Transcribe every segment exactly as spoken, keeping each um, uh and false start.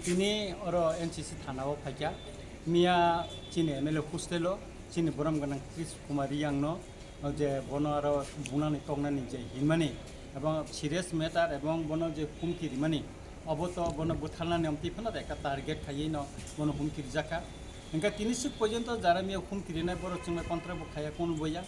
Tini oro N C C thana o phaikha, miya chini M L A hostel o chini borom gwnang Krish Kumar Riyang no, o je bono aro bunani toknani je hinmani ebong serious matter ebong bono je humki rimani, obo to bono butharnani omtwi phano ekta target khaiwi no bono humki rijakha. Hingkhe tini swk porjonto jara miya humki rinai borok chwngno contract bo khaiya, kunu boya.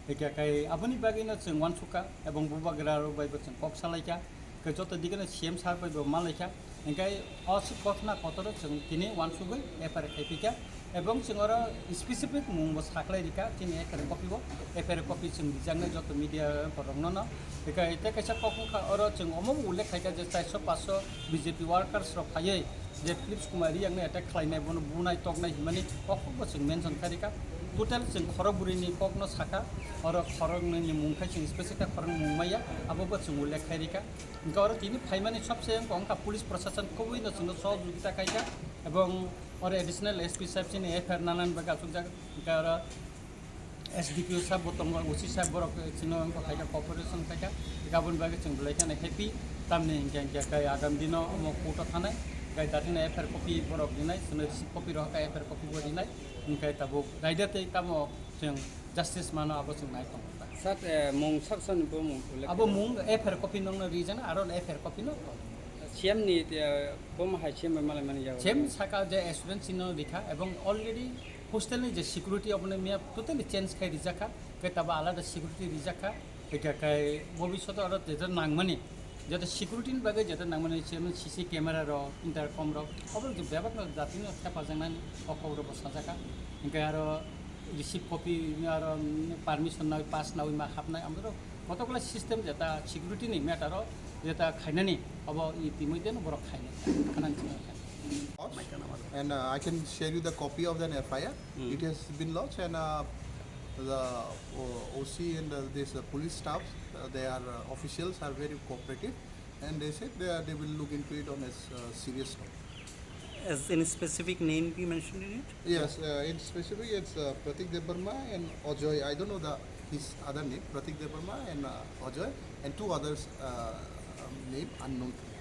Hingkhe kai aboni bagwino chwng uansukha ebong bubagra rok bai bo chwng kok salaikha. Khe joto digeno C M sir bai bo malaikha. Hingkhe o swk kothna kotoro chwng tini uansugwi F I R khaiphikha. Ebong chwng oro specific mung bo saklai rikha, chini F I R copy bo, F I R copy chwng rijaknai joto media borokno no. Hingkhe tei kaisa kok wngkha, oro chwng omo bo ullekh khaikha je charso paanso B J P workers rok phaiwi je Philips Kumar Riyang no attack khlainai, bono bunai toknai hinmani kok kok bo chwng mention khairikha. Total chwng khorok bwrwini kokno sakha, oro khoroknwini mung khai chwng specific khe khoroknwi mung maya, abo bo chwng ullekh khairikha. Hingkhe oro tini phaimani sobse wngkha police proshashan kubui no chwngno sohojogita khaikha, ebong oro additional S P saheb chini F I R nanani bagwi achukjak, hingkhe oro S D P O saheb bo tongo, O C saheb borok chwngno wngkha khaikha, cooperation khaikha, hingkhe aboni bagwi chwng belai kheno happy, tamni hingkhe hingkhe kai agam dino omo court o thanai, kai datina F I R copy borok rinai, chwngno receipt copy rohor kha, F I R copy bo rinai, hingkhe tabuk raida tei tamo chwng justice mano abo chwng nai tongo. Sir, eh, mung saksani bo mung ullekh abo khaijak. Mung F I R copy nokno rijana, aro F I R copy no. C M ni, eh, bo ma hai C M bai malai mani yago. C M saka je assurance no rikha, ebong already hostel ni je security obo ni map totally change khai rijakha, khe tabo alada security rijakha, khe khe bobishoto aro jeto nangmani, jeto security ni bagwi jeto nangmani, C M C C camera rok, intercom rok, obo je bebak no jati no thepajaknani o kok rok bo sajakha, hingkhe aro receipt copy aro permission nawi pass nawi ma hapnai, amoro kotokla system jeta security ni matter o jeta khainani obo itimoi deno borok khainai khanani. And uh, I can share you the copy of an F I R. Hmm. It has been lodged and uh, the uh, O C and uh, this uh, police staff, uh, they are uh, officials are very cooperative, and they said they, are, they will look into it on a s- uh, serious note. As any specific name be mentioned in it? Yes, uh, in specific, it's uh, Pratik Debbarma and Ajoy. I don't know the his other name, Pratik Debbarma and uh, Ajoy, and two others uh, um, name unknown to me.